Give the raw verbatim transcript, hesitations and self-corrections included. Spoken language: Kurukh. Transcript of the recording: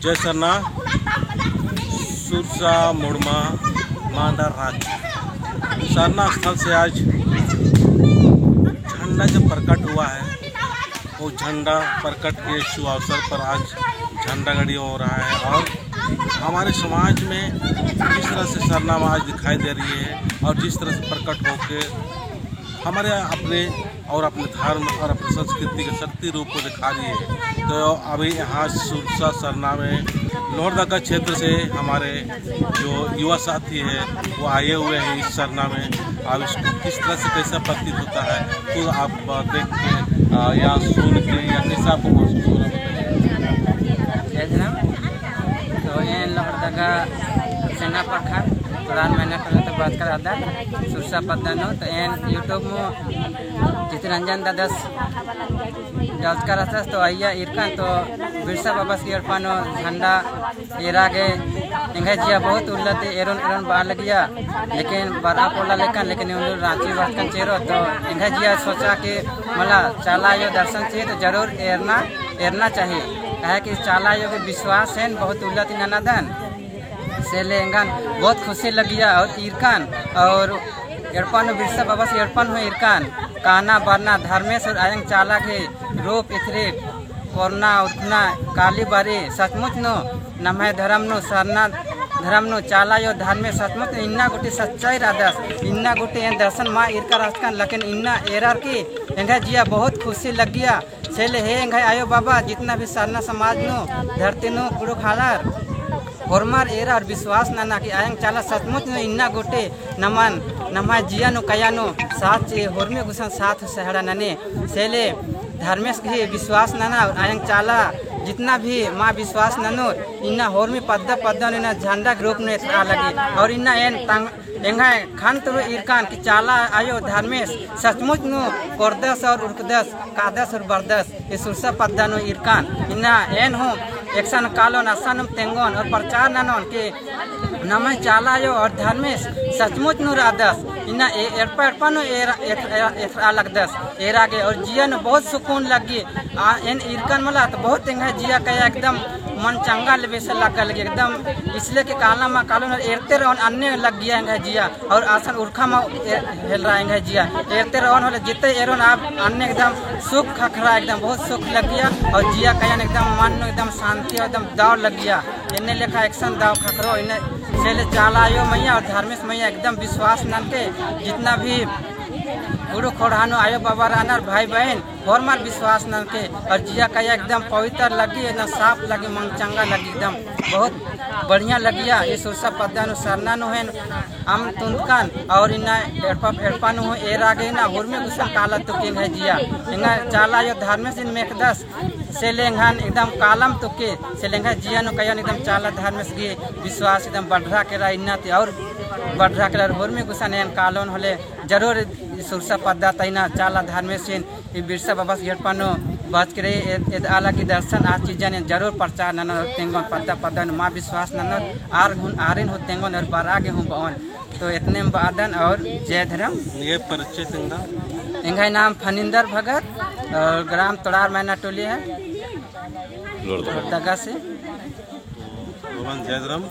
जय सरना, सुरसा मुड़मा मांडर राँची। सरना स्थल से आज झंडा जब प्रकट हुआ है, वो झंडा प्रकट के शुभ अवसर पर आज झंडा गड़ी हो रहा है और हमारे समाज में जिस तरह से सरना आज दिखाई दे रही है और जिस तरह से प्रकट होके हमारे अपने और अपने धर्म और अपने संस्कृति के शक्ति रूप को दिखा रही है। तो अभी यहाँ सुरसा सरना में लोहरदगा क्षेत्र से हमारे जो युवा साथी है वो आए हुए हैं इस सरना में। अब इसको किस तरह से कैसा प्रतीत होता है तो आप देख के, आ, या सुन के या कैसा आपको महसूस हो रहा है? जय धर्म। तो एन लोहरदगा सेना प्रखंड, प्रधान मैंने पहले तो बात करा था, सुरसा पद्दा नू, तो एन YouTube में चितरंजन दादस डालचका रहचस तो अइय्या ईरकन तो बिरसा बाबस गे एड़पा नू झंडा एरा गे एंग्है जिया बहुत उल्ला ती एरोन एरोन बआ लगिया, लेकिन बरआ पोल्ला लेकन, लेकिन उल्ला राँची बरचकन चेरो तो एंग्है जिया सोचा कि मला चाला आयो दर्शन चाहिए तो जरूर एरना, एरना चाहिए। काहे कि चाला आयो के विश्वास है बहुत उल्ला ती ननादन। से ले एंगन बहुत खुशी लगिया और ईरकन और एड़पा नू बिरसा बाबस एड़पा नू हूँ ईरकन काना बरना धर्मेस और आयंग चाला के रूप इथरी कोरना उरखना काली बारी सचमुच नू नम्है धर्म नू सरना धर्म नू चाला आयो धर्मेस सचमुच नू इन्ना गूटी सच्चाई रअदस। इन्ना गूटी एन दर्शन मा ईरका रहचकन लेकिन इन्ना एरर की एंग्है जिया बहुत खुशी लगिया। से ले हे एंग्है आयो बाबा, जितना भी सरना समाज नू, धरती नू, कुँड़ुख़ आलर, होरमर एरा और विश्वास नना कि आयंग चाला सचमुच नू इन्ना गूटी नमन, नम्है जिया नू, कया नू, साथ चे, होरमी गुसन साथ सहारा नने। से ले धर्मेस गही विश्वास नना और आयंग चाला जितना भी मा विश्वास ननोर, इन्ना होरमी पद्दा पद्दा नू इन्ना झंडा के रूप नू एथरा लगी। और इन्ना एन तंग एंग्है खन तुरु ईरकन कि चाला आयो धर्मेस सचमुच नू कोरदस और उरखदस, कादस और बरदस, ई सुरसा पद्दा नू ईरकन। इन्ना एन हूँ एकसन कालोन, असानुम तेंगोन और प्रचार ननोन कि नम्है चाला आयो और धर्मेस सचमुच नू रअदस। इन्ना ए-, एड़पा एड़पा नू एरा, एथ-, एरा, एथरा लगदस। एरा गे और जिया नू बहुत सुकून लग्गी। आ, एन ईरकन मला तो बहुत एंग्है जिया कया एकदम मन चंगा लेबे से लग्गा लगी एकदम। इसले के काला मा कालोन एरते रओन अन्ने लग्गिया एंग्है जिया और आसन उरखा मा ए-, हेलरा एंग्है जिया। एरते रओन होले जिते एरोन अब अन्ने एकदम सुख खखरा एकदम बहुत सुख लग्गिया और जिया कया एकदम मन नू एकदम शांति और एकदम दव लग्गिया। एन्ने लेखा एकसन दव खखरो इन्ने से ले चाला आयो मइया और धर्मेस मइया एकदम विश्वास ननके जितना भी कुँड़ुख़ ख़ोंड़हा नू आयो बाबा रअनर भाई बहिन होरमर विश्वास ननके और जिया कया एकदम पवित्र लग्गी, एकदम साफ लग्गी, मन चंगा लग्गी, एकदम बहुत बढ़िया लग्गिया। ई सुरसा पद्दा नू सरना नू हूँ एन अम्म तुंदकन और इन्ना एड़पा, एड़पा नू हूँ एरा गे इन्ना होरमी गुसन काला तुक्की एंग्है जिया। एंगा चाला आयो धर्मेस एन मेख़दस से ले एंगन एकदम कालम तुक्की से ले एंग्है जिया नू कया नू एकदम चाला धर्मेस गही विश्वास एकदम बढ़रा केरा इन्ना ती और बढ़रा केरा होरमी गुसन एन कालोन होले जरूर ई सुरसा पद्दा ता इन्ना चाला धर्मेसिन ई बिरसा बाबस गे एड़पा नू बाचकी रई ए-, एदआ लगी दर्शन आ चीजन एन जरूर प्रचार ननोन तेंगोन पद्दा पद्दा नू मा विश्वास ननोन आर हूँ आरिन हूँ तेंगोन और बरआ गे हूँ बओन। तो एतनेम बअदन और जय धर्म। ये परिचय तेंगा। एंग्है नाम फनिंदर भगत और ग्राम तोड़ार मैना टोली है। लोहरदगा। लोहरदगा से। भगवान जय धर्म।